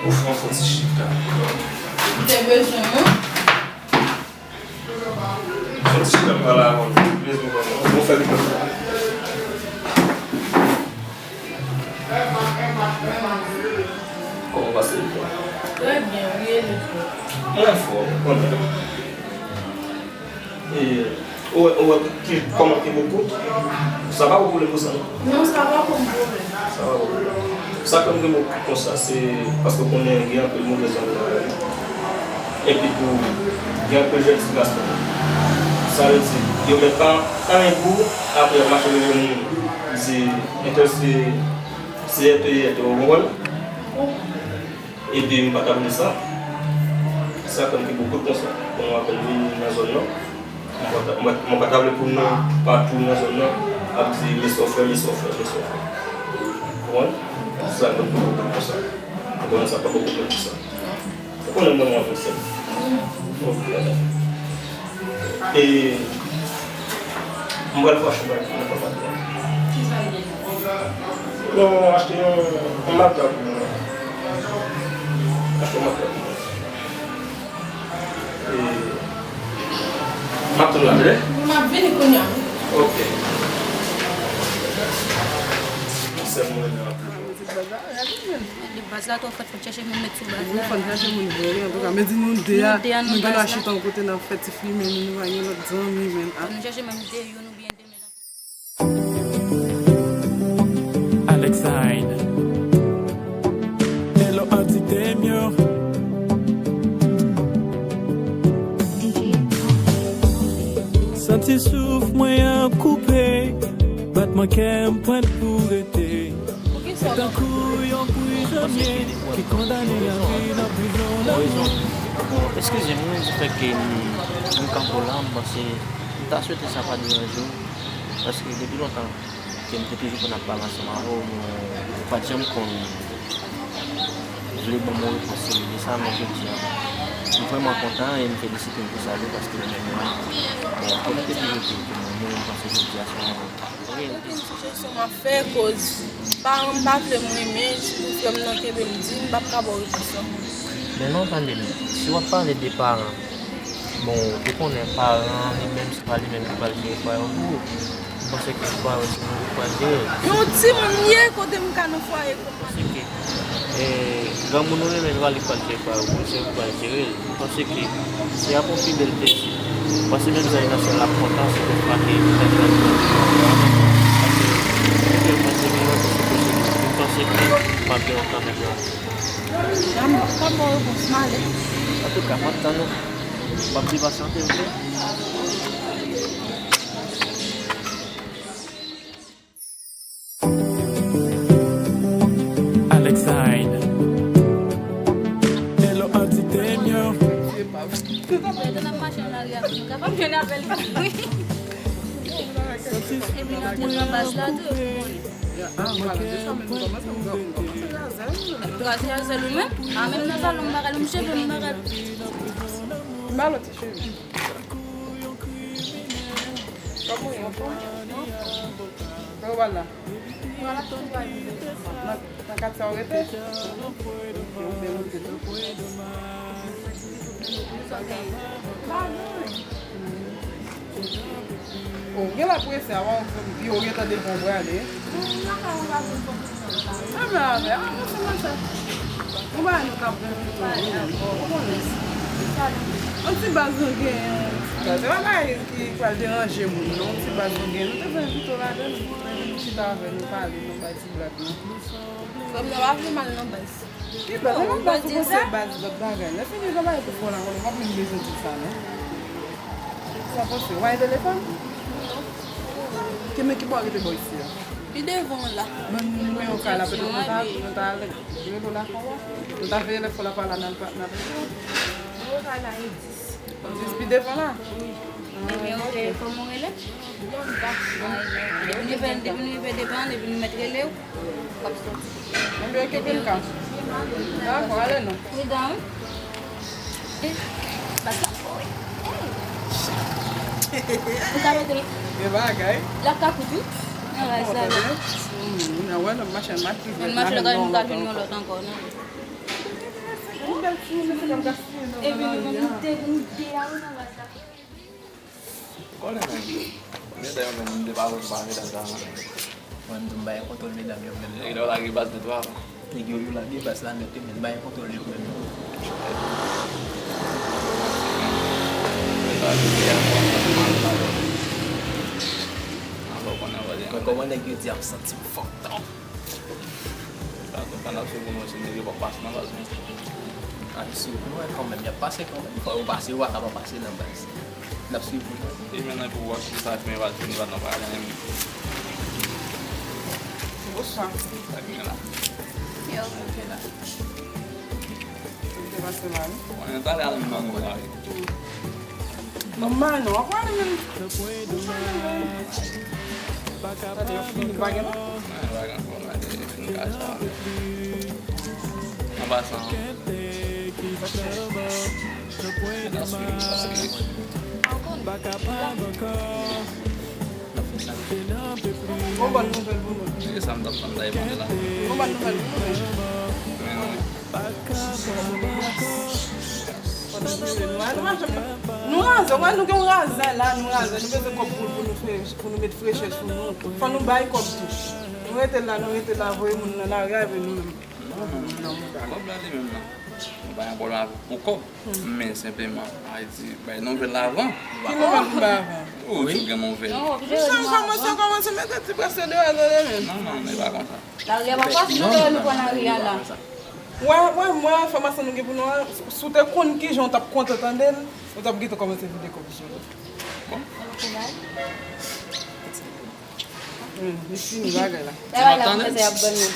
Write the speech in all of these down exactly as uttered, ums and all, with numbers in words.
Ou fè yon fò ti chita. M te bezwen w. Fò ti chita m pale avè w. Bezwen w, bon, fè li. Kòman w pase l? Trè byen, wi, e li? Mwen anfòm, ou konnen. E, ou wè, ou wè ki, kòman ke mwen kout? Sa pa yon pwoblèm pou sa, non? Non, sa pa pou m pwoblèm. Sa pa yon pwoblèm. Sa fè m gen mwen kout konsa, se paske w konnen gen anpil move zòn nan. Epi tou, gen anpil jèn ti gason. Sa vle di, yo mèt pa anyen pou, apre y ap mache leve moun. Di, entèl se, se entèl, entèl, ou konprann? Epi m pa ta vle sa. Sa fè m gen mwen kout konsa. Bon, apèl vin nan zòn nan. Mwen pa ta, mwen, mwen pa ta vle pou nou pa tou nan zòn nan ap di, men sa w fè, men sa w fè, men sa w fè. Ou konprann? Sa fè m gen mwen kout konsa. Ou konprann, sa fè m gen mwen kout konsa. Ou konnen mwen, mwen avèk sèl. Ok. E, m pral fò chou bay pou mwen papa. Ki sa l ye? Non, achte yon, yon mata pou mwen. Achte yon mata pou mwen. E, m ap tann w la, tande? M ap vini kounye a. Ok. Sèl mwen nan. Li baz la twò fèt, fò n chèche moun met sou baz la. Wi, fò n chèche moun vre, wi, antouka. Men di nou de a, nou de a, nou gen dwa chita yon kote n ap fè ti fimen, nou, nou pa gen lòt zanmi, men, a. Fò n chèche menm de youn oubyen de, men. Alexine. Hello, Auntie Temio. Santi souf mwen an koupe, batman kè m pwent pou rete. Tankou yon prizonye ki kondane a vi nan prizon lanmò. Eskize m, wi, di fè ke m, m kanpe w la, m panse, m ta swete sa pa deranje w, paske depi lontan ke m te toujou konn ap pale ansanm avè w, men ou pa t janm konn vle ban m yon repons serye de sa, men jodi a, m vrèman kontan e m felisite w pou sa tou, paske ou renmen m. Bon, kòm m te toujou di w ke m renmen w, m panse jodi a se yon rèl. Okenn sijesyon m ap fè, koz paran m pa vle m renmen, sitou frè m nan kenbe m di m p ap ka ba w repons lan. Men non, tande m, si w ap pale de paran, bon, ou konnen paran li menm, se pa li menm ki pral jere fwaye an pou ou. M panse ke fwaye an se moun ki pral jere l. Yon timoun m ye, kote m ka nan fwaye kòman? Paske, e, granmoun ou renmen l pa li k pral jere fwaye an pou ou, se ou k pral jere l. Paske se ap yon pi bèl plezi. Paske menm zay nan syèl la ap kontan si tout fwa ke li ta jwenn yon jan de jan. Paske, mete l mwen se milyon pou se posib. Mwen panse ke m ap gen yon kanmenm la. Jan m pa ka ba w repons, m ale. Antouka, m ap tann ou. M ap depase anpil vre. Alexine. Hello, Auntie Temio. Lè nou ap mache nan lari a, nou kapab jwenn avè l wi. Epi nou antre nan baz la tou. Twa se a sèl ou menm? A, menm nan salon m pa ka, m cheve m pa ka. Ba lòt ti cheve. Kòman w ye, anfòm? Kòman w pral la? Nan, nan kat sa w rete? Ok, ou byen monte tou. Pa gen. O, gen la prese a, w pi w gentan devan w prale. Anmè, anmè, a, non, se pa sa. Yon bagay nou ka pran pito, ou konnen. Yon ti baz nou genyen, yon ti baz. Se pa bagay ki pral deranje moun, non. Yon ti baz nou genyen, nou te vle envite w ladan l, pou vin chita avè nou, pale, nou bay ti blag nou. Frè m nan pa vle m al nan baz. Ki baz? Nan baz ou panse baz lòt bagay. Lè fini travay pou fò la, konnen m ap menm bezwen di sa, non. Sa panse, w pa gen telefòn? Ki men ki bò rete bò isi a? Pi devan la. Ban m nimewo kay la, petèt nou ta, nou ta rele w la kò a. Nou ta veye lè fò la pa la, n al pa, n al rele w. Nimewo kay la e dis. Dis pi devan la? Wi. Ebyen, ok, kòman w rele? Depi nou rive, depi nou rive devan, depi nou mèt rele w, w ap soti. Ebyen, ok, Pinka. Dakò, ale non. Pridan, wi. Eh, baz la fò, wi. Ou ka mete l. Gen bagay. L ap ka kout, wi. Nan baz la, la. Hmm, ou wè, nan machin, machin. Nan machin, nou ka jwenn yon lòt ankò, non? Epi nou menm nou te, nou te a wi nan baz la. Konnen menm. Medam yo menm, m te pa konn pa medam sa non. Mwen, m di m pa gen kontwòl medam yo menm non. Nèg yo lage baz nèt wi avan. Nèg yo, yo lage baz la nèt wi, men m pa gen kontwòl yo menm non. Mwen, kòman nèg yo di a, m santi m fucked up. Sa konn pa n ap swiv pou nou, si nèg yo pa pase nan baz nou. N ap swiv pou nou, kanmenm, y ap pase kanmenm. Fò yo pase, yo pa ka pa pase nan baz. N ap swiv pou nou. E men nan pou wòch, pou sa, men baz, vini baz nan pa ale menm. Bonsoir. Sa ki gen la? Yo. Mwen te pase la, wi. Mwen, talè a, nou nan nou la, wi. Nòmal, non. W ap pale menm. Gade, yo fini, pa gen non. Mwen, pa gen non, mwen, te fini kay sa. An pasan. Mwen nan swiv, paske Gon bòn nouvèl pou nou. Se sa m t ap tann la, e mande la. Gon bòn nouvèl pou nou. Men non. Nou raze, wè nou gen yon razè la, nou raze, nou bezwen kòb pou, pou nou fè, pou nou met frechè sou nou. Fò nou bay kòb tou. Nou rete la, nou rete la, voye moun nan lari a, epi nou menm. Non, non, non, kòb la li menm nan. Nou pa gen pwoblèm avèk pou kòb. Men senpleman, Ayiti, bay nouvèl la avan. Ki nouvèl pou bay avan? Ou tou gen nouvèl. Misye kòmanse, kòmanse mete ti prese deyò tande menm. Non, non, men pa konsa. Lari a pa fasil non, lè nou pran lari a la. Wè, wè, mwen enfòmasyon nou gen pou nou an, si w te konn kijan w t ap kontan tande l, ou t ap gentan kòmanse vide kòb sou li. Bon. Misye fini bagay la. Bagay la pou fè sa y ap ban nou.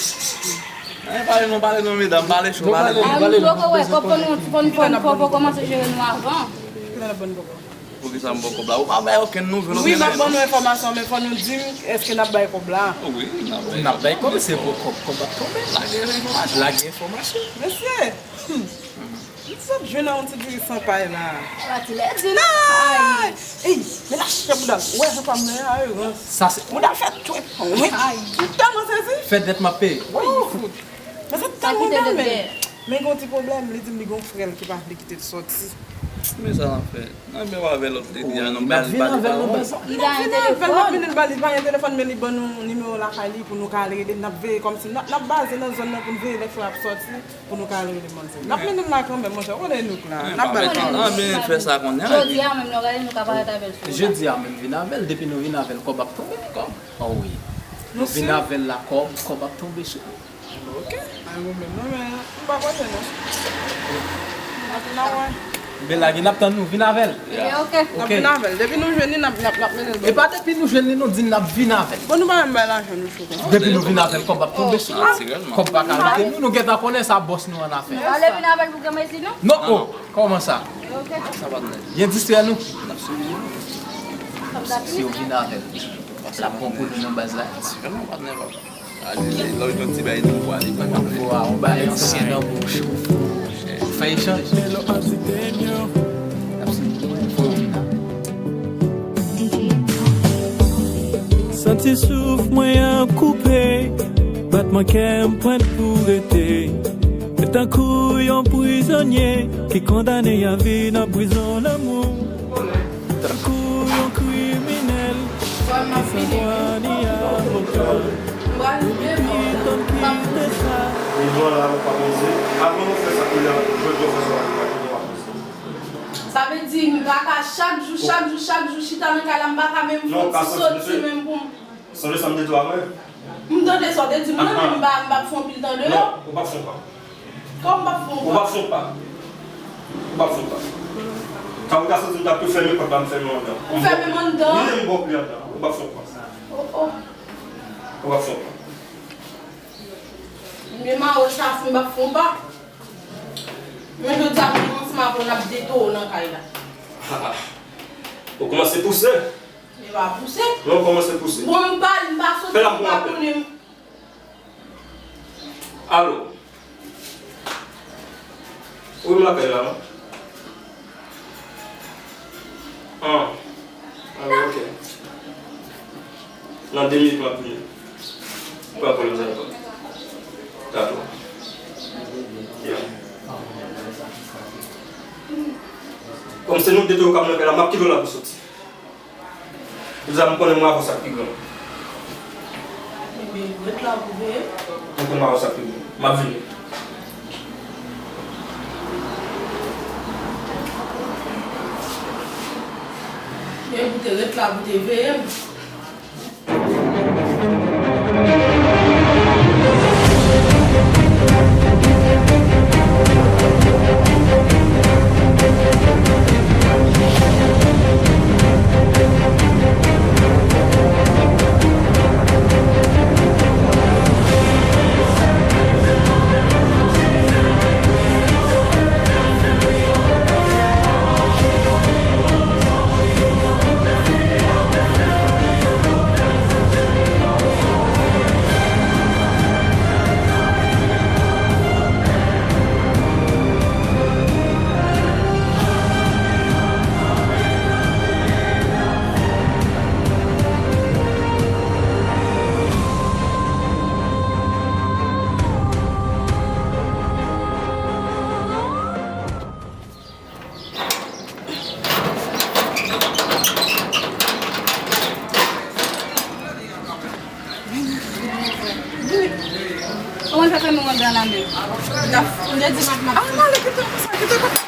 Pale non, pale non, medam, pale cho, pale non. Ah, nou poko wè, kòb fò nou, fò nou, fò nou, fò nou kòmanse jere nou avan. Kilè n ap ban nou kòb la? Poukisa m poko ba? Ou pa bay okenn nouvèl, okenn eleman. Wi, n ap ban nou enfòmasyon, men fò nou di m èske n ap bay kòb la. Wi, n ap bay kòb. N ap bay kòb, se pou kòb, kòb ap tonbe. Lage enfòmasyon. Lage enfòmasyon. Mesye! Hmm. M sot jwenn yon ti diri san pay la. Pati lè di non. Ay! Ey, men lach fè bouda l. Ou wè jan pa m nan a, yo. Sa se bouda l fè twèp. Wi. Ay. M tèlman sezi. Fè dèt m ap peye. Wi, fout. Men se tèlman bèl, men. Men gen yon ti pwoblèm, li di m li gen yon frè l ki pa vle kite l sòti. Men sa n ap fè. N ap vin avè l lòt ledi a, non, n ap vin avè l, non, baz. Li pa gen telefòn. N ap vin avè l, n ap mennen l ba li, li pa gen telefòn, men li ban nou nimewo lakay li pou nou ka al rele l, n ap veye kòmsi, n ap, n ap baze nan zòn nan pou n veye lè frè ap sòti. Pou nou ka rele manzè. N ap mennen l la kanmenm, monchè, ou konnen nou k la. N ap bat li. An, men fè sa konnen. Jodi a menm, lè w gade nou ka parèt avè l sou. Jodi a menm, vin avè l, depi nou vin avè l, kòb ap tonbe, kòb. Oh wi. Nou vin avè l la, kòb, kòb ap tonbe sou. Ok. Ay, mwen menm, non, men, m pa kwè sa, non. N ap vin avè l. Bèl la, vin ap tann nou, vin avè l. Ok. N ap vin avè l. Depi nou jwenn li, n ap, n ap, n ap mennen l. E pa depi nou jwenn li, nou di n ap vin avè l. Bon, nou pa menm bay lajan, nou cho konsa. Depi nou vin avè l, kòb ap tonbe sou nou. Kòb pa ka rete nou, nou gentan konnen sa bòs nou an afè. Nou pa vle vin avè l pou granmesi, non? Non, oh, kòman sa? Ok. Sa pa t nèt. Byen distrè nou. N ap swiv li. Si yo vin avè l, l ap bon pou nou nan baz la. Sirman, patnè, papa. A, li, li, lòj yon ti bay nou, li pa ka vle. Ou a, ou bay ansyen nan bouch, ou fou. Ou fè echanj. N ap swiv mwen, fò w vin la. Santi souf mwen an koupe, batman kè m pwent pou rete. Tankou yon prizonye ki kondane a vi nan prizon lanmou. Tankou yon kriminèl ki san dwa ni avoka. Epi tann kite sa. Mezon la, ou pa mize. Avan nou fè sa, kounye a, jodi a, fè sa, ou pa mize. Sa vle di, m pa ka chak jou, chak jou, chak jou, chita nan kay la, m pa ka menm fè yon ti soti menm pou m. Sonje sa m te di w avan. M tande sa w te di m nan, men m pa, m p ap fè yon pil tan deyò. Non, ou p ap fè yon pa. Kòman m p ap fè yon pa? Ou p ap fè yon pa. Ou p ap fè yon pa. Sa ou ta santi m ta tou fèmen pòt la, m fèmen anndan. Ou fèmen m anndan? Wi, m ba w kle anndan. Ou p ap fè yon pa. Oh, oh. Ou p ap fè yon pa. M gen mawo sa, si m p ap fè yon pa. Men jodi a, m ansanm avè w, n ap detoure w nan kay la. Ha, ha. Ou kòmanse pouse. Li pa pouse. Non, kòmanse pouse. Bon, m pa, m pa soti, m pa konnen. Alo. Ou menm lakay la, non? Ah. Alo, ok. Nan de minit, m ap vini. Pa pwoblèm, sa pa. Dakò. Yeah. Se nou de tou yo k ap nan kay la, m ap kite w la pou soti. Deja m konnen mwen avè w sa k pi gran. Ebyen, ret la pou veye. Mwen konn mwen avè w sa k pi gran. M ap vini. Ebyen, pou te ret la pou te veye m. Kòman l fè fè nou rantre nan lame? Li t ap, li te di m ap, m ap. Ah, non, li kite konsa, kite konsa.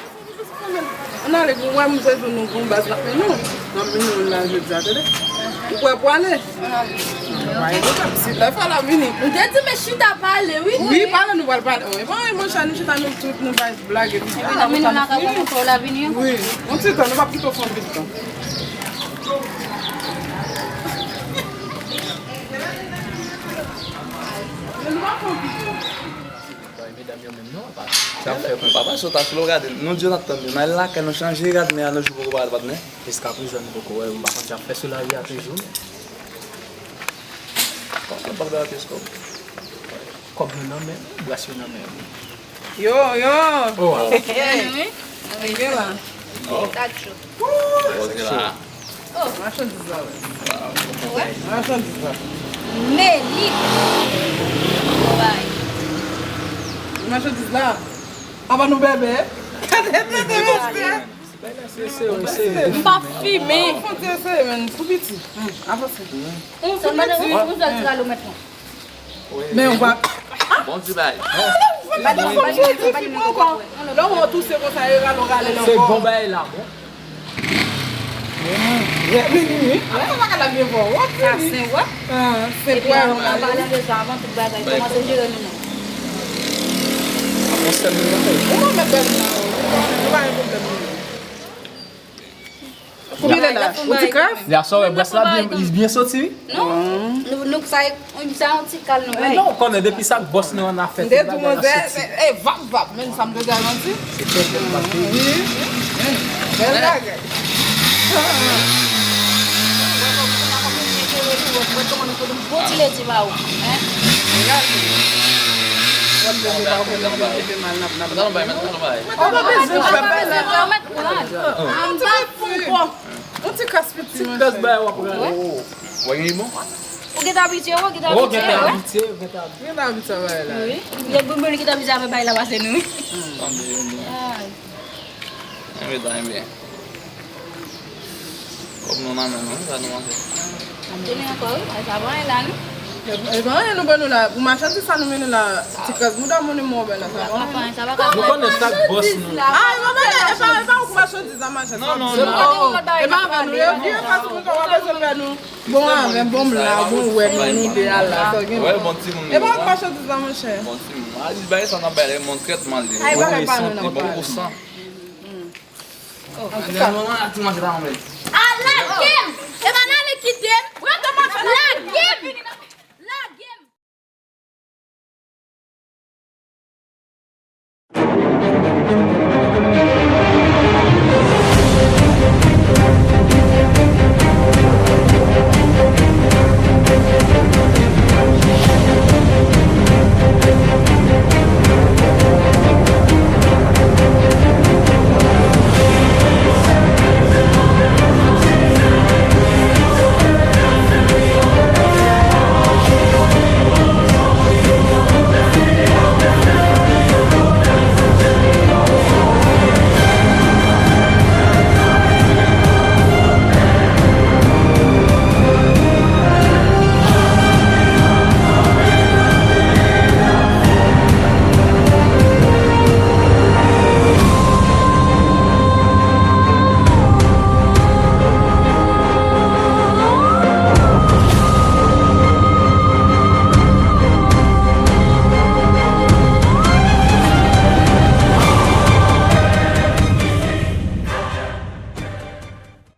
Ann ale, pou wè m sezi nou gon baz la fè nou. N ap vini youn la jodi a, tande. Ou kwè pou ale? Ann ale. Ann ale. Si lè fè la vini. M te di men chita pale, wi. Wi, pale, nou pral pale. Wi, bon, wi, monchè, nou chita nou tout, nou bay blag epi. Wi, n ap vini youn la ka pou konsa la vini. Wi, yon ti tan, nou p ap kite w fè yon pil tan. Men nou p ap fè yon pil tan. Bay medam yo menm non, apa. Sa ap fè kòb. Papa, sot ach lo gade. Nou di yo n ap tann yo. N al lakay nou chanje, gade men an nou jou poko parèt patnè. Jiskaprezan nou poko wè, m pa konn sa ap fè sou lari a toujou. Kòman w ap gade pyès kòb? Kòb nou nan men nou, bras yo nan men nou. Yo, yo. Oh, wow. Wi. Wi, la. Oh. Sa cho. Poze la. Oh. Machandiz la, wi. Ou wè? Machandiz la. Melik. Bon bagay. Machandiz la. Apa nou bèbè? Gade, gade, gade. M pa fimen. Fon ti eseye, men, tou piti. Avanse. Yon sèl, yon sèl ti rale ou mèt pran. Men w pa. Bon ti bagay. Lè w wè w touse konsa, e rale w rale l ankò. Se bon bagay la, bon. Wi, wi, wi. Sa pa ka la byen fò. Sa sen, wè. Sen, wè. Epi an palan de sa, avan tout bagay, kòmanse jere nou menm. Ou pa mèt bèl moun nan, non. Nou pa gen pwoblèm nou. Kouman l ye la? Yon ti kras? Lè a sa w wè bwès la byen, li byen soti, wi. Non. Nou, nou, sa, sa yon ti kal nou bay. Non, ou konnen depi sa k bòs nou an afè. M te di w manzè, e, vap, vap, men sa m te garanti. Se bèl, bèl bagay. Wi. Bèl bagay. Bon ti ledi ba ou, hein? Gade. Wap leve ba ou, leve mal, n ap, n ap. Ou pa bezwen fè bagay la. An ba fon kò. Yon ti kras piti, ti kras bagay w ap rale. Wè gen bon? Ou gentan abitye, ou gentan abitye, wè. Gentan abitye, gentan abitye bagay la. Wi. Gen bonbon li gentan abitye avè bagay la pase nou, wi. Tande, tande. Ay. Enben, tande, enben. Kòb nou nan men nou, wi, sa nou manke. Ap tounen ankò, wi, sa pa anyen la, non. E pa anyen nou ban nou la, pou machandiz sa nou mennen la, ti kras bouda moun mwen wè la, sa pa anyen. Sa pa ka. Nou konnen sa k bòs nou. Ah, e pa bagay, e pa, e pa pou machandiz la, machandiz la. Non, non, non. E pa avè nou, e vye fason nou ka wè bezwen fè nou. Bon, avè bon m la, bon, wè nou, nou de a la, sa gen. Wè, bon timoun. E pa pou machandiz la, monchè. Bon timoun. A di bagay sa n ap bay la, e bon trètman li. Ay, bagay pa nou, non. Bon pou san. Oh. Antouka. A, lage m! E pa n ale kite m! Lage m! Lage m!